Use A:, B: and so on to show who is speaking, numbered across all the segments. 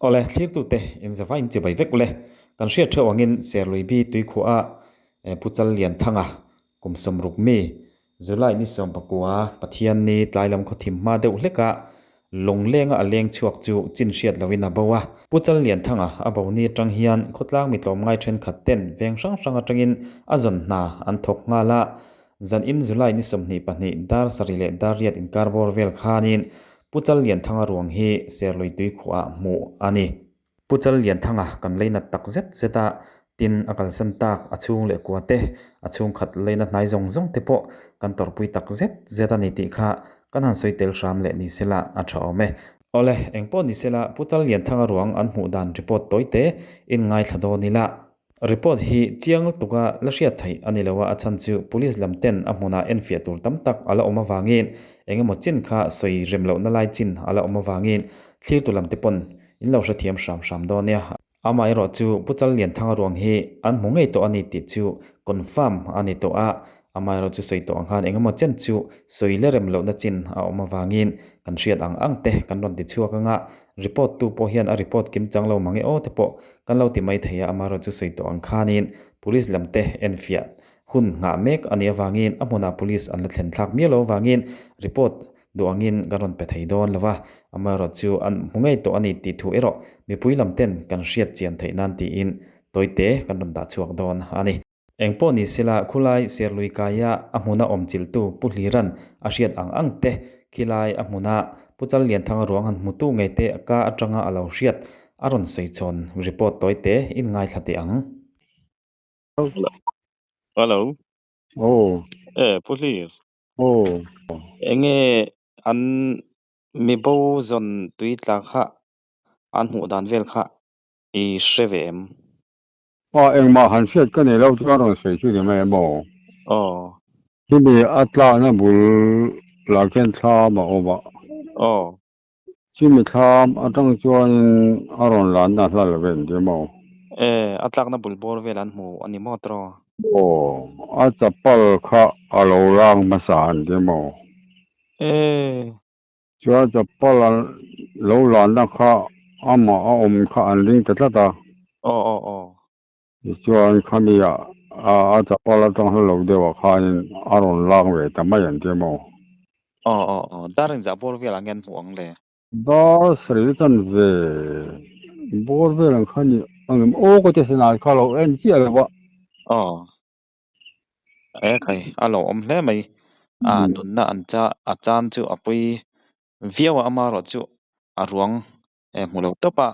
A: Awle, thlirtute inzava inchibai vek ule. Kan hriat theuh angin Serlui bi tuikhuah a Pu Challianthanga kum sawmruk mi July ni sawmpakua Pathian ni tlai lam khawthim hma deuh hleka lawnglenga a leng chhuak chu chin hriat loin a bo a. Pu Challianthanga a bo ni atang hian khawtlang mi tlawmngai thenkhat ten veng hrang hrang atangin a zawn hna an thawk nghal a. Zan in July ni 22 dar sarih leh dar riat inkar bawr vel khanin Pu Challianthanga ruang hi Serlui tuikhuah hmuh a ni. Pu Challianthanga kan leinat tak zet zet a, tin a kalsan tak a chhung leh kua te, a chhungkhat leina hnai zawng zawng te pawh kan tawrhpui tak zet zet a ni tih kha kan han sawi tel hram leh ni sela a tha awm e. Awle, engpawh ni sela Pu Challianthanga ruang an hmuh dan report tawi te in ngaithla dawn ila. Report hi chiang lutuka la hriat theih a ni lo a, a chhan chu Police lam ten a hmunah enfiah tur tam tak a la awm avangin eng emaw chin kha sawi rem lohna lai chin a la awm avangin thlirtu lam te pawn in lo hrethiam hram hram dawn nia. Amaherawh chu Pu Challianthanga ruang hi an hmu ngei tawh a ni tih chu confirm a ni tawh a, amaherawh chu sawi tawh ang khan eng emaw chen chu sawi la rem lohna chin a awm avangin kan hriat ang ang te kan rawn ti chhuak anga report tu pawh hian a report kim chang lo mange aw te pawh Kan lo ti mai thei a, amaherawh chu sawi tawh ang khanin Police lam te enfiah hun nghah mek a nih avangin a hmunah Police an la thlen thlak miau lo avangin report duh angin kan rawn pe thei dawn lo va, amaherawh chu an hmu ngei tawh a ni tih thu erawh mipui lam ten kan hriat chian theih nan tiin tawite kan rawn dah chhuak dawn a ni. Engpawh ni sela khulai Serlui kaia a hmuna awm chiltu Pu Hliran a hriat ang ang te khilai a hmuna Pu Challianthanga ruang han hmutu ngei te ka atanga a lo hriat a rawn sawi chhawn report tawi te in ngaithla teh ang.
B: Hello.
C: Aw.
B: E Pu Hlir.
C: Aw.
B: Enge an mibo zawn tui tla kha an hmuh dan vel kha i hre ve em?
C: A engmah han hriat ka nei lo chuan rawn sawi chu ni mai em aw?
B: Aw.
C: Chumi a tlakna bul lah khian thlam a awm a.
B: Aw.
C: Chumi thlam atang chuanin a rawn lanna hla lo ve engti maw?
B: E, a tlakna bul bawr vel an hmu a ni maw tawh?
C: Aw, a chapal kha a lo rang hmasa engti maw?
B: E.
C: Chuan chapal a lo lanna kha amah a awm kha an ring ta tlat a.
B: Aw aw aw.
C: Tichuan khami a a chapal atang hla lo deuh ah khanin a rawn lak ve ta mai an ti maw?
B: Aw aw aw. Dar engzah bawr vel ang nge an hmuh ang le?
C: Dar sarih chan ve bawr vel ang kha ni ang em aw ka ti senai kha lo en chiah lo a.
B: Aw. E khai a lo awm hle mai. A nunna an cha a chan chu a pui viau a amaherawh chu a ruang e hmu lo tawp a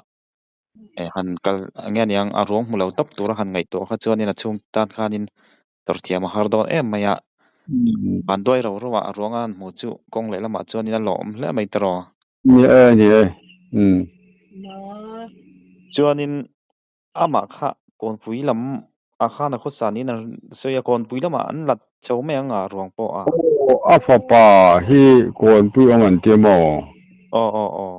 B: e han kal eng nge niang a ruang hmu lo tawp tura han ngaihtuah kha chuanin a chhung tan khanin tawrhthiam a har dawn em mai a. Van duai ro ro a a ruang a han hmuh chu kawng leh lamah chuanin a lawm hle mai tawh.
C: Ni e ni e umm.
B: Chuanin Amah kha Kawnpui lam ah khan a khawsa niin an sawi a, Kawnpui lamah an lat chho mai ang a ruang pawh a.
C: Aw, a fapa hi Kawnpui awm an ti maw?
B: Aw, aw, aw.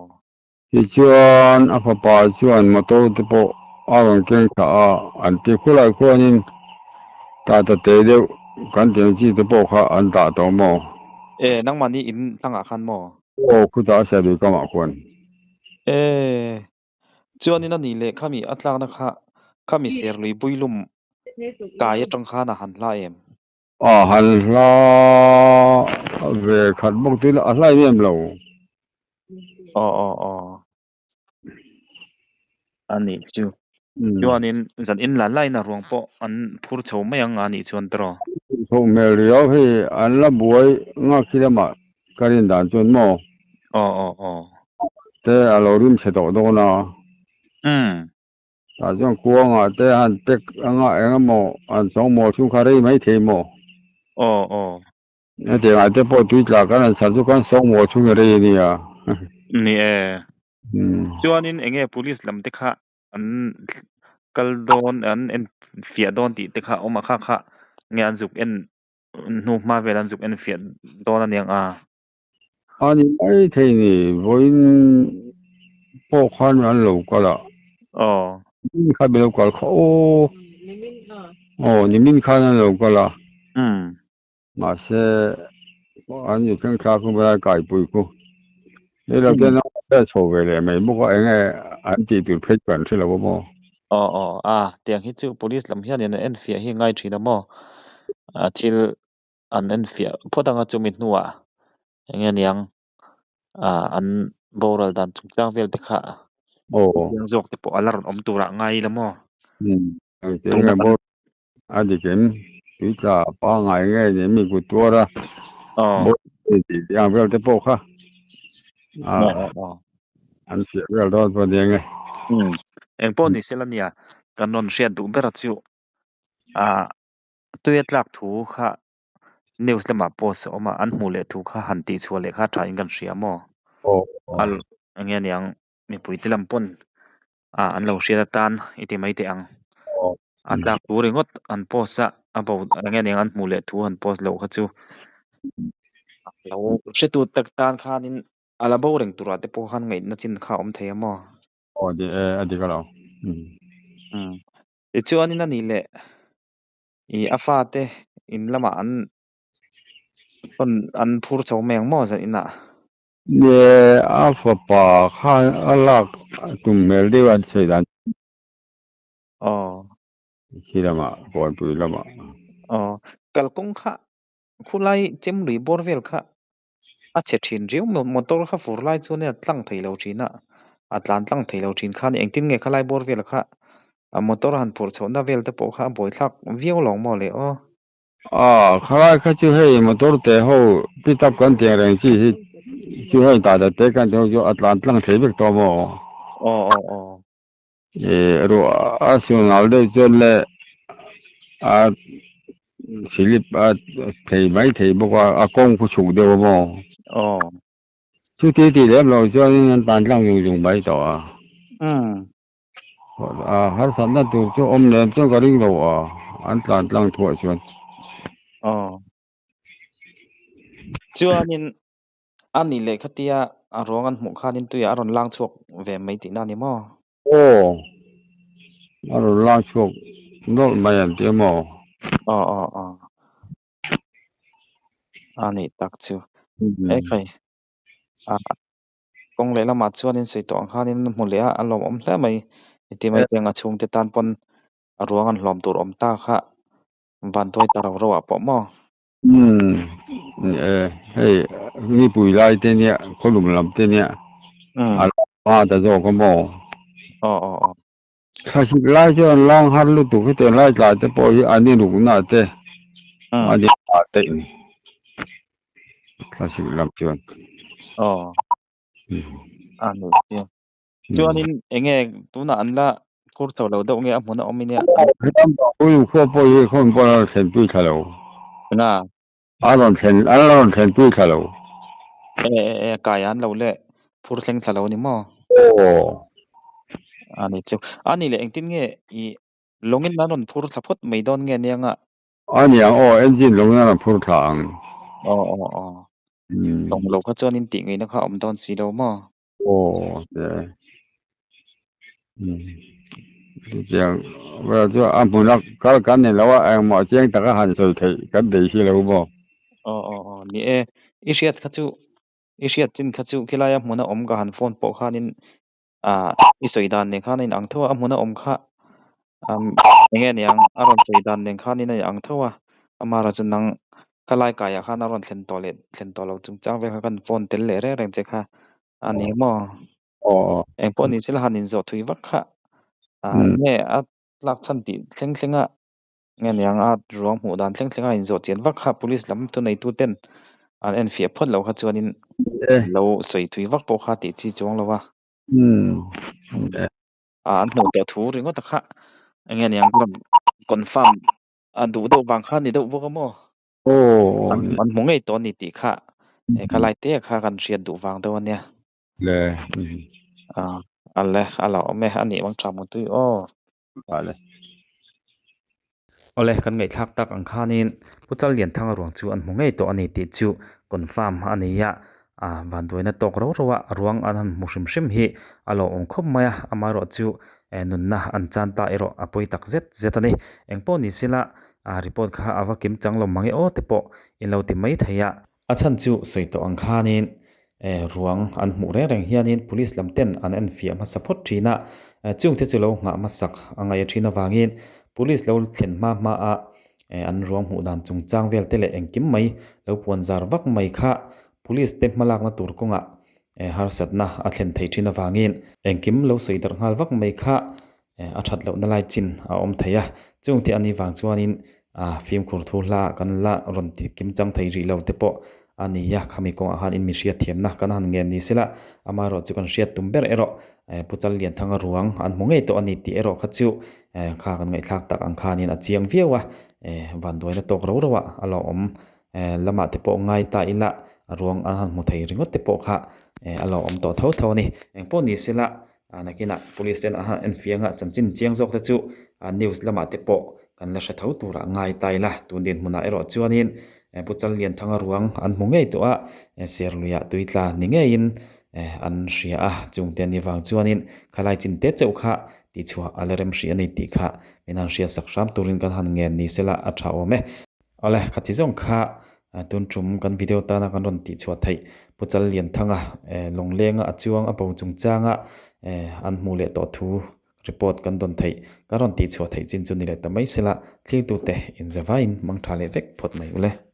C: Tichuan a fapa chuan motor te pawh a rawn keng thla a, an ti khulai khuanin tata te deuh kan tih ang chi te pawh kha an dah tawh maw?
B: E, nangmahni in hlangah khan maw?
C: Aw, khutah a sialui kamah khuan.
B: E. Chuanin a nih leh khami a tlakna kha khami serlui builum kai atang khan a han hla em?
C: A han hla ve khat bawk chu a hla em em lo.
B: Aw aw aw. A nih chu. Chuanin zan in la lain a ruang pawh an phur chho mai ang a nih chuan tawh.
C: Chho hmel riau hei an la buai nghak khi lamah ka rin dan chuan maw?
B: Aw aw aw.
C: Te a lo rim chhe tawh dawn a.
B: Umm.
C: Tah chuan kuangah te han pack anga eng emaw an chawng maw chhung kha rei mai thei maw?
B: Aw aw.
C: Hetiang ah te pawh tui tla kan han chhan chu kan sawng maw chhung i rei a nia.
B: Ni e. Chuanin eng nge police lam te kha an kal dawn an en fiah dawn tih te kha awm a kha kha nge an zuk en hnu hma vel an zuk en fiah dawn a niang a.
C: A ni mai thei ni, vawiin pawh khan an lo kal a.
B: Aw.
C: Nimin khan min lo kal kha aw. Aw, nimin khan an lo kal a.
B: Umm.
C: Mahse, an inkheng thlak hun lai kaipui khu. Hei lo ten Vel chho ve leh mai bawk a, enge an tih tur phei chu an hre lo a maw?
B: Aw aw a, tiang hi chu police lam hianin an enfiah hi ngai thin a maw? A thil an enfiah phawt anga chumi hnuah enge niang an boral dan chungchang vel te kha chiang zawk te pawh a la rawn awm turah ngai ila maw?
C: Tuna kan A dik em? Tui tla pangngai nge ni mi kut tuar a tih ang vel te pawh kha an fiah vel dawn pawh nia nge.
B: Eng pawh ni sela nia kan rawn hriat duh ber a chu tuia tlak thu kha news lamah post a awm a, an hmuh leh thu kha han tihchhuah leh kha tha in kan hria maw? Eng nge niang mipui te lam pawn an lo hriat atan i ti mai teh ang. A tlak thu ringawt an post a, a bo eng nge niang an hmuh leh thu an post loh kha chu lo hretu tak tan khanin a la bo reng turah te pawh khan ngaihna chin kha a awm thei a maw?
C: Aw ni e, a dik alawm.
B: Tichuanin a nih leh i a fate in lamah an rawn an phur chho mai ang maw zan inah?
C: Ni e, a fapa khan a lak tum hmel deuh an sawi dan.
B: Aw.
C: Khi lamah, Kawnpui lamah.
B: Aw, kalkawng kha khulai chemlui bawr vel kha a chhe thin riau motor kha fur lai chuan a tlang thei lo thin a, a tlan tlang thei lo thin kha a ni. Engtin nge khalai bawr vel kha motor a han phurh chhohna vel te pawh kha a buaithlak viau lo maw le aw.
C: A, khalai kha chu hei motor te ho pick up kan tih ang reng chi hi chu hei tata te kan tih ho chu a tlan tlang thei vek tawh maw?
B: Aw aw aw.
C: Ruah a sunal deuh chuan le a silip a thei mai thei bawk a, a kawng khu chhuk deuh a maw?
B: Aw.
C: Chuti tih lem lo chuanin an tan tlang zung zung mai tawh a. A harsatna tur chu awm lem chuan ka ring lo a, an tlan tlang thuah chuan.
B: Aw. Chuanin A nih leh khatia a ruang an hmuh khanin tuiah a rawn lang chhuak ve mai tihna a ni maw?
C: Aw, a rawn lang chhuak nawlh mai an ti a maw?
B: Aw aw aw. A nih tak chu. Ekhai, a kawng leh lamah chuanin sawi tawh ang khanin an hmu leh a, a lawmawm hle mai. Heti mai cheng a chhungte tan pawn a ruang an hlawm tur awm ta kha vanduai ta ro ro ah pawh maw?
C: Umm e hei nipui lai te nia khawlum lam te nia a lo hma ta zawk a maw?
B: Aw aw aw.
C: Thlasik lai chuan lang har lutuk hetiang lai tlai te pawh hi an inrukna te a ni ta daih ni thlasik lam chuan.
B: Aw. A ni chiang. Chuanin enge tunah an la kur chho lo deuh nge a hmun a awm in
C: an Ui khua pawh hi khawn pawh a rawn thlen pui thla lo.
B: Enga?
C: A rawn thlen an la rawn thlen pui thla lo.
B: E e e kai an lo leh phur thleng thla lo ni maw?
C: Aw.
B: A ni chu. A ni leh engtin nge i lawngin an rawn phur thla phawt mai dawn nge nia?
C: A niang aw, engine lawngin a rawn phur thla ang.
B: Aw aw aw. Lawng lo kha chuan in tih ngaihna kha a awm dawn si lo maw?
C: Aw te. Chutiang vel chu a hmuna kal kan ni lo a, engmah chiang taka han sawi theih kan nei si lo maw?
B: Aw aw aw ni e, i hriat kha chu i hriat chin kha chu khilaia hmuna awm ka han phone pawh khanin ah i sawi dan nen khan a inang tho a, a hmuna awm kha eng nge niang a rawn sawi dan nen khanin a inang tho a, amaherawhchu chu nang ka lai kaiah khan a rawn thlen tawh leh thlen tawh lo chungchang vel kha kan phone tel leh reng reng che kha a ni maw? Eng pawh ni sela han inzawh thui vak kha eng nge a tlak chhan tih thleng thleng a nge niang a ruang hmuh dan thleng thleng a inzawh chian vak kha police lam thuneitu ten an enfiah phawt loh kha chuanin lo sawi thui vak pawh kha tih chi chuang lo a. An hmuh tawh thu ringawt a kha eng nge niang confirm a duh deuh vang kha ni deuh bawk a maw? An an hmu ngei tawh a ni tih kha kha lai te kha kan hriat duh vang deuh a nia.
C: Le.
B: A le a lo awm e a nih mang tha mutui aw.
C: Vale.
A: Awle, kan ngaihthlak tak ang khanin Pu Challianthanga ruang chu an hmu ngei tawh a ni tih chu confirm a ni a, a vanduaina tawk ro ro a ruang an han hmu hrim hrim hi a lo awm khawp mai a, amaherawh chu nunna an chan ta erawh a pawi tak zet zet a ni. Engpawh ni sela report kha a va kim chang lo mang e aw te pawh in lo ti mai thei a. A chhan chu sawi tawh ang khanin Ruang an hmuh reng reng hianin police lam ten an enfiah hmasa phawt thin a, chungte chu lo nghah hmasak a ngaih a thin avangin police lo thlen hma hma a an ruang hmuh dan chungchang vel te leh engkim mai lo puan zar vak mai kha police te hmalakna tur kawngah harsatna a thlen thei thin avangin engkim lo sawi darh nghal vak mai kha A that lohna lai chin a awm thei a, chung te ani vang chuanin fimkhur thu hla kan la rawn ti kim chang thei rih lo te pawh a ni a, khami kawngah khan in mi hriat thiamna kan han ngen ni sela, amaherawh chu kan hriat tum ber erawh Pu Challianthanga ruang an hmu ngei tawh a ni tih erawh kha chu kha kan ngaihthlak tak ang khanin a chiang viau a, vanduaina tawk ro ro ah a lo awm lamah te pawh ngai ta ila ruang an han hmu thei ringawt te pawh kha a lo awm tawh tho tho a ni. Engpawh ni sela Nakinah police ten a han enfiah anga chanchin chiang zawk te chu news lamah te pawh kan la hre tho turah ngai ta ila. Tun dinhmunah erawh chuanin Pu Challianthanga ruang an hmu ngei tawh a, Serluiah tui tla ni ngeiin an hria a, chungte ni vang chuanin khalai chin te chauh kha tihchhuah a la rem hrih a ni tih kha min han hriatsak hram turin kan han ngen ni sela a tha awm e. Awle, khati zawng kha tun tum kan video tana kan rawn tihchhuah theih Pu Challianthanga lawnglenga a chuang a bo chungchanga an hmuh leh tawh thu report kan dawn theih kan rawn tihchhuah theih chin chu ni leh ta mai sela thlirtute inzavaiin mangtha leh vek phawt mai ule.